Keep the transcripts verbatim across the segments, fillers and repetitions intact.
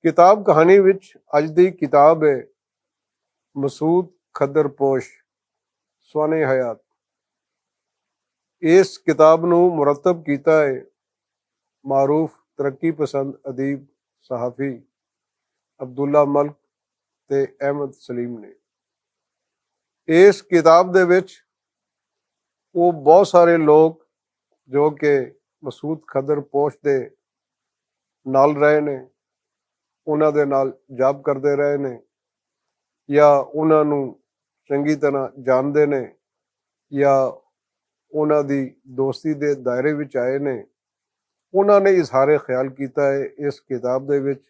کتاب کہانی وچ اج دی کتاب ہے مسعود کھدر پوش، سوانح حیات۔ اس کتاب نوں مرتب کیتا ہے معروف ترقی پسند ادیب صحافی عبداللہ ملک تے احمد سلیم نے۔ اس کتاب دے وچ وہ بہت سارے لوگ جو کہ مسعود کھدر پوش دے نال رہے نے، انہاں دے نال جاب کردے رہے نے، یا انہاں نوں چنگی طرح جاندے نے، یا انہاں دی دوستی دے دائرے وچ آئے نے، انہاں نے اظہار خیال کیتا ہے اس کتاب دے وچ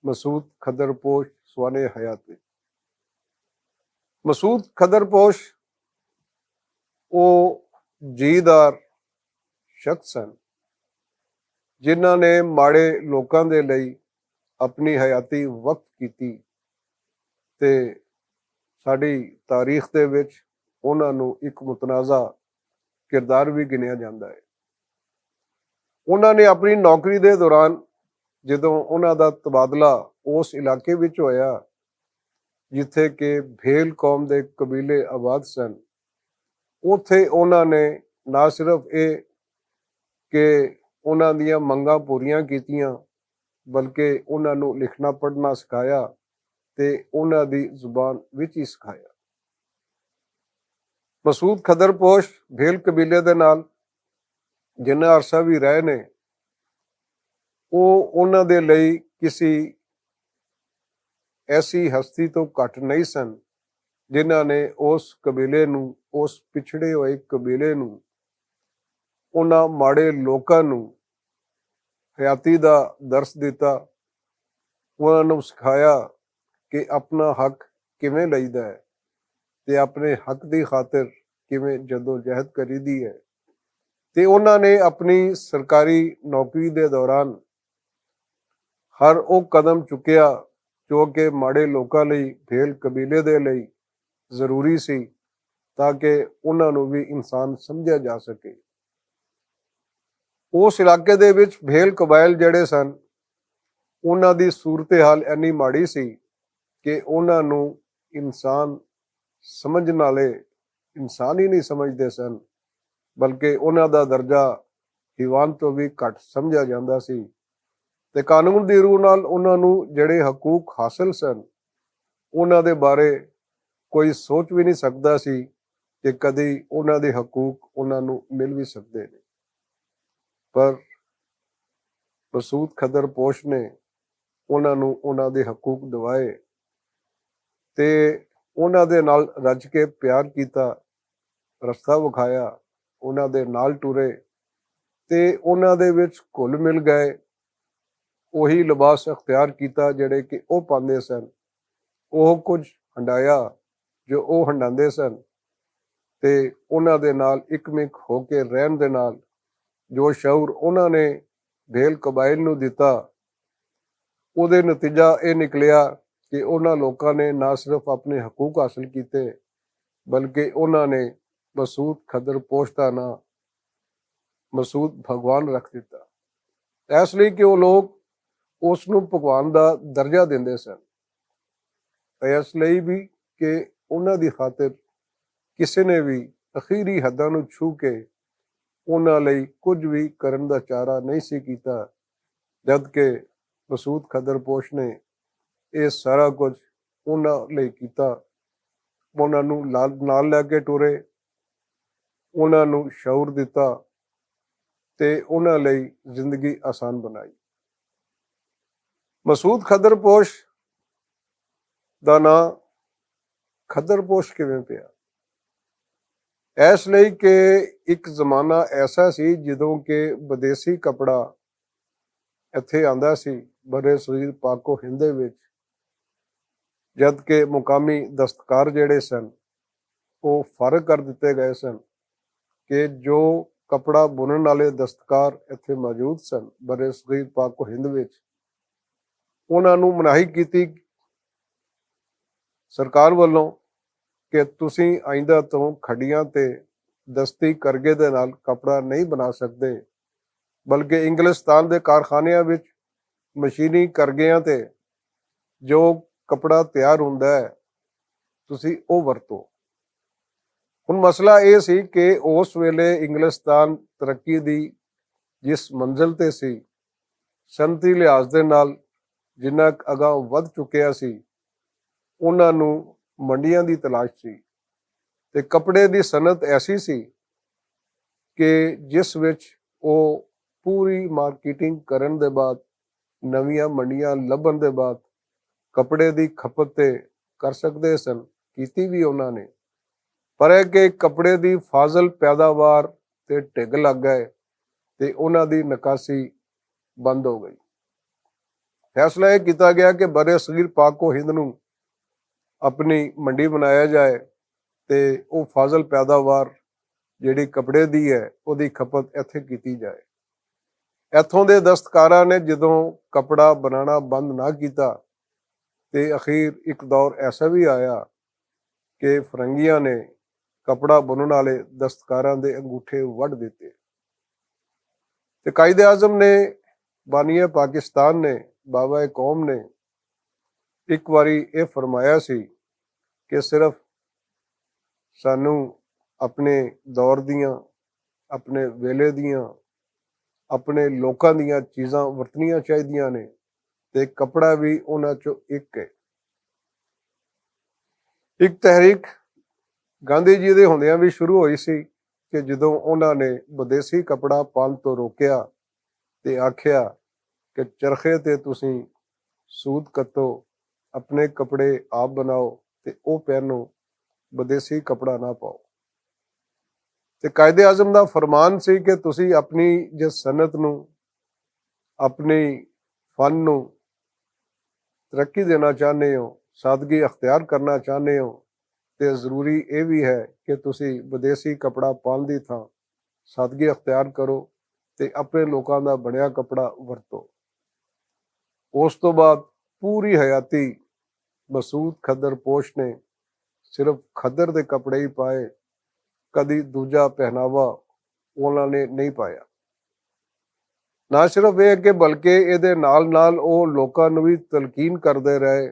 مسعود کھدر پوش سوانح حیات وچ۔ مسعود کھدر پوش او جیدار شخص ہن، جنہاں نے ماڑے لوکاں دے لئی اپنی حیاتی وقف کیتی، تے ساڈی تاریخ دے وچ انہاں نوں اک متنازعہ کردار وی گنیا جاندا ہے۔ انہاں نے اپنی نوکری دے دوران جدوں انہاں دا تبادلہ اس علاقے وچ ہویا جتھے کہ بھیل قوم دے قبیلے آباد سن، اوتھے انہاں نے نہ صرف اے کہ انہاں دیاں منگاں پوریاں کیتیاں، بلکہ انہاں نوں لکھنا پڑھنا سکھایا تے انہاں دی زبان وچ ہی سکھایا۔ مسعود کھدر پوش بھیل قبیلے دے نال جنہاں عرصہ وی رہے نے، او انہاں دے لئی کسی ایسی ہستی توں گھٹ نہیں سن، جنہاں نے اس قبیلے نوں، اس پچھڑے ہوئے قبیلے نوں، انہاں ماڑے لوکاں نوں حیاتی دا درس دتا، انہاں نوں سکھایا کہ اپنا حق کیویں لئیدا ہے تے اپنے حق دی خاطر کیویں جدوجہد کریدی ہے۔ تے انہاں نے اپنی سرکاری نوکری دے دوران ہر او قدم چکیا جو کہ ماڑے لوکاں لئی، بھیل قبیلے دے لئی ضروری سی، تاکہ انہاں نوں وی انسان سمجھیا جا سکے۔ اس علاقے دے وچ بھیل قبائل جڑے سن، انہاں دی صورتحال اینی ماڑی سی کہ انہاں نوں انسان سمجھن والے انسان ہی نہیں سمجھدے سن، بلکہ انہاں دا درجہ حیوان تو وی گھٹ سمجھا جاندا سی۔ تے قانون دی روح نال انہاں نوں جڑے حقوق حاصل سن، انہاں دے بارے کوئی سوچ وی نہیں سکدا سی کہ کدی انہاں دے حقوق انہاں نوں مل وی سکدے نے۔ پر مسعود کھدر پوش نے انہاں نوں انہاں دے حقوق دوائے تے انہاں دے نال رج کے پیار کیتا، رستہ وکھایا، انہاں دے نال ٹرے تے انہاں دے وچ گھل مل گئے۔ اوہی لباس اختیار کیتا جڑے کہ او پاندے سن، او کچھ ہنڈایا جو او ہنڈاندے سن، تے انہاں دے نال اک مک ہو کے رہن دے نال جو شعور انہاں نے بھیل قبائل نوں دتا، اوہدے نتیجہ ایہہ نکلیا کہ انہاں لوکاں نے نہ صرف اپنے حقوق حاصل کیتے، بلکہ انہاں نے مسعود کھدر پوش دا ناں مسعود بھگوان رکھ دتا۔ ایس لئی کہ او لوگ اس نوں بھگوان دا درجہ دیندے سن، ایس لئی وی کہ انہاں دی خاطر کسے نے وی اخیری حداں نوں چھو کے انہاں لئی کچھ وی کرن دا چارہ نہیں سی کیتا، جد کہ مسعود کھدر پوش نے ایہہ سارا کچھ انہاں لئی کیتا۔ انہاں نوں نال لے کے ٹرے، انہاں نوں شعور دتا تے انہاں لئی زندگی آسان بنائی۔ مسعود کھدر پوش دا ناں کھدر پوش کیویں پیا؟ ایس لئی کہ اک زمانہ ایسا سی جدوں کہ بدیسی کپڑا اتھے آندا سی، برے صغیر پاک و ہندے وچ، جد کہ مقامی دستکار جڑے سن او فرق کر دتے گئے سن کہ جو کپڑا بنن والے دستکار اتھے موجود سن، برے صغیر پاک و ہند وچ انہاں نوں مناہی کیتی سرکار ولوں کہ تسیں آئندہ توں کھڈیاں تے دستی کرگے دے نال کپڑا نہیں بنا سکدے، بلکہ انگلستان دے کارخانیاں وچ مشینی کرگیاں تے جو کپڑا تیار ہوندا ہے، تسی او ورتو۔ ہن مسئلہ اے سی کہ اس ویلے انگلستان ترقی دی جس منزل تے سی، صنعتی لحاظ دے نال جنہاں اگاں ودھ چکیا سی، انہاں نوں منڈیاں دی تلاش سی۔ تے کپڑے دی صنعت ایسی سی کہ جس وچ او پوری مارکیٹنگ کرن دے بعد، نویاں منڈیاں لبھن دے بعد، کپڑے دی کھپت تے کر سکدے سن، کیتی وی انہاں نے۔ پر اے کہ کپڑے دی فاضل پیداوار تے ڈھگ لگ گئے تے انہاں دی نکاسی بند ہو گئی۔ فیصلہ اے کیتا گیا کہ بر صغیر پاک و ہند نوں اپنی منڈی بنایا جائے تے او فاضل پیداوار جیہڑی کپڑے دی ہے، اوہدی کھپت ایتھے کیتی جائے۔ ایتھوں دے دستکاراں نے جدوں کپڑا بنانا بند نہ کیتا، تے اخیر اک دور ایسا وی آیا کہ فرنگیاں نے کپڑا بنن آلے دستکاراں دے انگوٹھے وڈ دتے۔ تے قائد اعظم نے، بانی پاکستان نے، بابا قوم نے اک واری ایہہ فرمایا سی کہ صرف سانوں اپنے دور دیاں، اپنے ویلے دیاں، اپنے لوکاں دیاں چیزاں ورتنیاں چاہیدیاں نے، تے کپڑا وی انہاں چوں اک ہے۔ اک تحریک گاندھی جی دے ہوندیاں وی شروع ہوئی سی کہ جدوں انہاں نے بدیسی کپڑا پان توں روکیا تے آکھیا کہ چرخے تے تسیں سود کتو، اپنے کپڑے آپ بناؤ تے او پہنو، بدیسی کپڑا نہ پاؤ۔ تے قائد اعظم دا فرمان سی کہ تسی اپنی جس صنعت نوں، اپنی فن نوں ترقی دینا چاہنے ہو، سادگی اختیار کرنا چاہنے ہو، تے ضروری اے وی ہے کہ تسی بدیسی کپڑا پان دی تھاں سادگی اختیار کرو تے اپنے لوکاں دا بنیا کپڑا ورتو۔ اس توں بعد پوری حیاتی مسعود کھدر پوش نے صرف کھدر دے کپڑے ہی پائے، کدی دوجا پہناوا انہاں نے نہیں پایا۔ نہ صرف اے کہ بلکہ اے دے نال نال او لوکاں نوں وی تلقین کردے رہے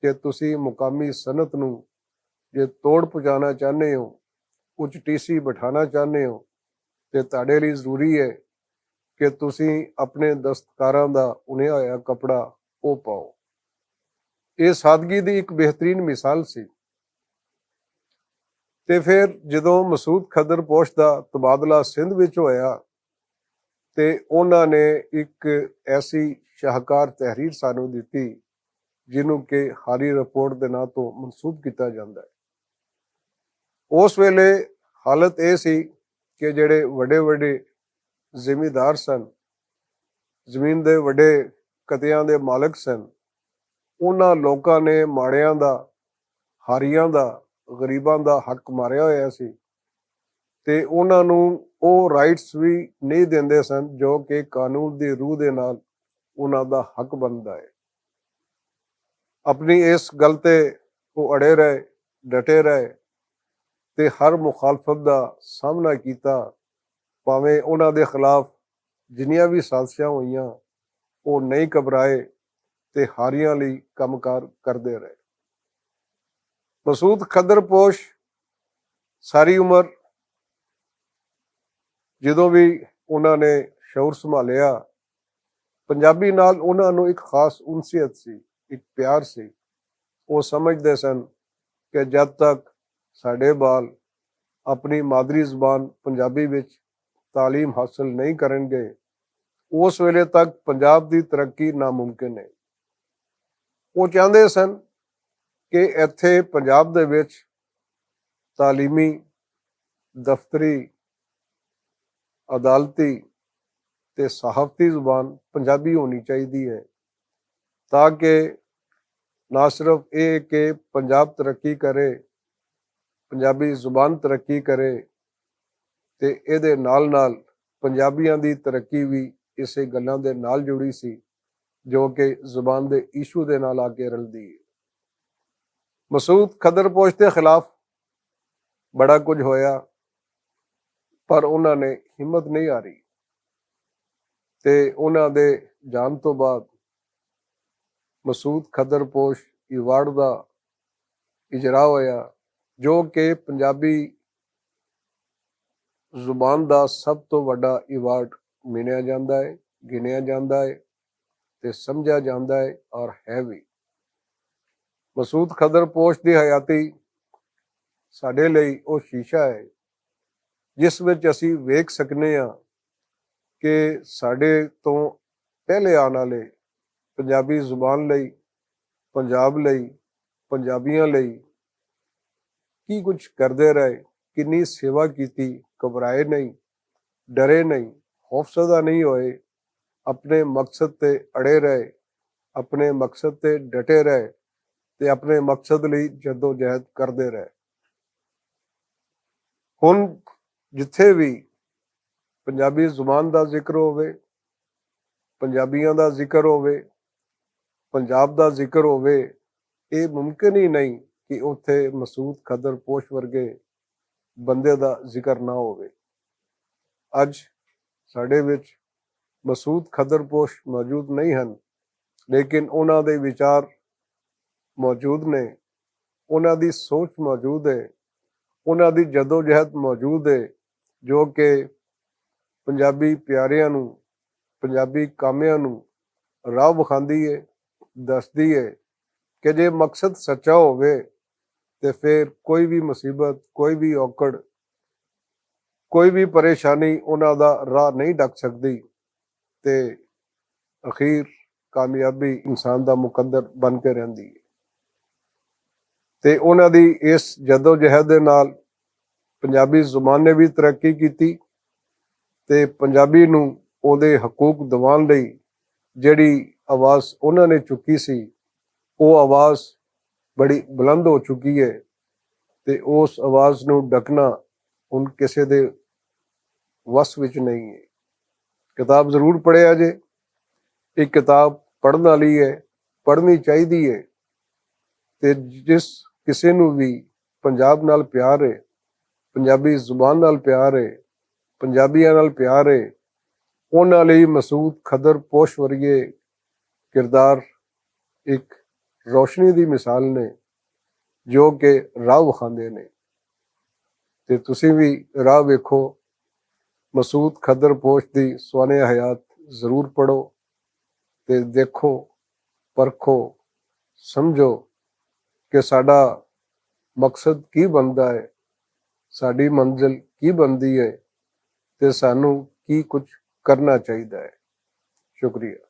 کہ تسی مقامی صنعت نوں جے توڑ پہنچانا چاہنے ہو، اچ ٹی سی بٹھانا چاہنے ہو، تے تہاڈے لئی ضروری ہے کہ تسی اپنے دستکاراں دا انہیا ہویا کپڑا او پاؤ۔ اے سادگی دی اک بہترین مثال سی۔ تے فیر جدوں مسعود کھدر پوش دا تبادلہ سندھ وچ ہویا، تے انہاں نے اک ایسی شاہکار تحریر سانوں دتی جنوں کہ ہاری رپورٹ دے ناں توں منسوب کیتا جاندا ہے۔ اس ویلے حالت اے سی کہ جڑے وڈے وڈے زمیندار سن، زمین دے وڈے قطعیاں دے مالک سن، انہاں لوکاں نے ماڑیاں دا، ہاریاں دا، غریباں دا حق ماریا ہویا سی، تے انہاں نوں او رائٹس وی نہیں دیندے سن جو کہ قانون دی روح دے نال انہاں دا حق بندا ہے۔ اپنی اس گل تے او اڑے رہے، ڈٹے رہے، تے ہر مخالفت دا سامنا کیتا، پاویں انہاں دے خلاف جنیاں وی سازشاں ہوئیاں، او نہیں گھبرائے تے ہاریاں لئی کم کار کردے رہے۔ مسعود کھدر پوش ساری عمر جدوں وی انہاں نے شعور سنبھالیا، پنجابی نال انہاں نوں اک خاص انسیت سی، اک پیار سی۔ او سمجھدے سن کہ جد تک ساڈے بال اپنی مادری زبان پنجابی وچ تعلیم حاصل نہیں کرن گے، اس ویلے تک پنجاب دی ترقی ناممکن ہے۔ او چاہندے سن کہ ایتھے پنجاب دے وچ تعلیمی، دفتری، عدالتی تے صحافتی زبان پنجابی ہونی چاہیدی ہے، تاکہ نہ صرف اے کہ پنجاب ترقی کرے، پنجابی زبان ترقی کرے، تے اے دے نال نال پنجابیاں دی ترقی وی اسے گلاں دے نال جڑی سی جو کہ زبان دے ایشو دے نال آ کے رلدی ہے۔ مسعود کھدر پوش دے خلاف بڑا کچھ ہویا، پر انہاں نے ہمت نہیں ہاری، تے انہاں دے جان توں بعد مسعود کھدر پوش ایوارڈ دا اجرا ہویا، جو کہ پنجابی زبان دا سب تو وڈا ایوارڈ منیا جاندا ہے، گنیا جاندا ہے تے سمجھا جاندا ہے اور ہے وی۔ مسعود کھدر پوش دی حیاتی ساڈے لئی او شیشہ ہے، جس وچ اسی ویکھ سکنے ہاں کہ ساڈے تو پہلے آن والے پنجابی زبان لئی، پنجاب لئی، پنجابیاں لئی کی کچھ کردے رہے، کنی سیوا کیتی، گھبرائے نہیں، ڈرے نہیں، خوفزدہ نہیں ہوئے، اپنے مقصد تے اڑے رہے، اپنے مقصد تے ڈٹے رہے تے اپنے مقصد لئی جدوجہد کردے رہے۔ ہن جتھے وی پنجابی زبان دا ذکر ہووے، پنجابیاں دا ذکر ہووے، پنجاب دا ذکر ہووے، اے ممکن ہی نہیں کہ اتھے مسعود کھدر پوش ورگے بندے دا ذکر نہ ہووے۔ اج ساڈے وچ مسعود کھدر پوش موجود نہیں ہن، لیکن انہاں دے وچار موجود نے، انہاں دی سوچ موجود ہے، انہاں دی جدوجہد موجود ہے، جو کہ پنجابی پیاریاں نوں، پنجابی کامیاں نوں راہ وکھاندی ہے، دسدی ہے کہ جے مقصد سچا ہووے تے فیر کوئی وی مصیبت، کوئی وی اوکڑ، کوئی وی پریشانی انہاں دا راہ نہیں ڈک سکدی۔ تے اخیر کامیابی انسان دا مقدر بن کے رہندی ہے۔ تے انہاں دی اس جدوجہد دے نال پنجابی زبان نے وی ترقی کیتی تے پنجابی نوں اوہدے حقوق دیوان لئی جیہڑی آواز انہاں نے چکی سی، او آواز بڑی بلند ہو چکی ہے تے اس آواز نوں ڈکنا ہن کسے دے وس وچ نہیں ہے۔ کتاب ضرور پڑھیا جے، ایہہ کتاب پڑھن والی ہے، پڑھنی چاہیدی ہے۔ تے جس کسے نوں وی پنجاب نال پیار ہے، پنجابی زبان نال پیار ہے، پنجابیاں نال پیار ہے، انہاں لئی مسعود کھدر پوش ورگے کردار اک روشنی دی مثال نے، جو کہ راہ وکھاندے نے۔ تے تسی وی راہ ویکھو، مسعود کھدر پوش دی سوانح حیات ضرور پڑھو تے دیکھو، پرکھو، سمجھو کہ ساڈا مقصد کی بندا ہے، ساڈی منزل کی بندی ہے تے سانوں کی کچھ کرنا چاہیدا ہے۔ شکریہ۔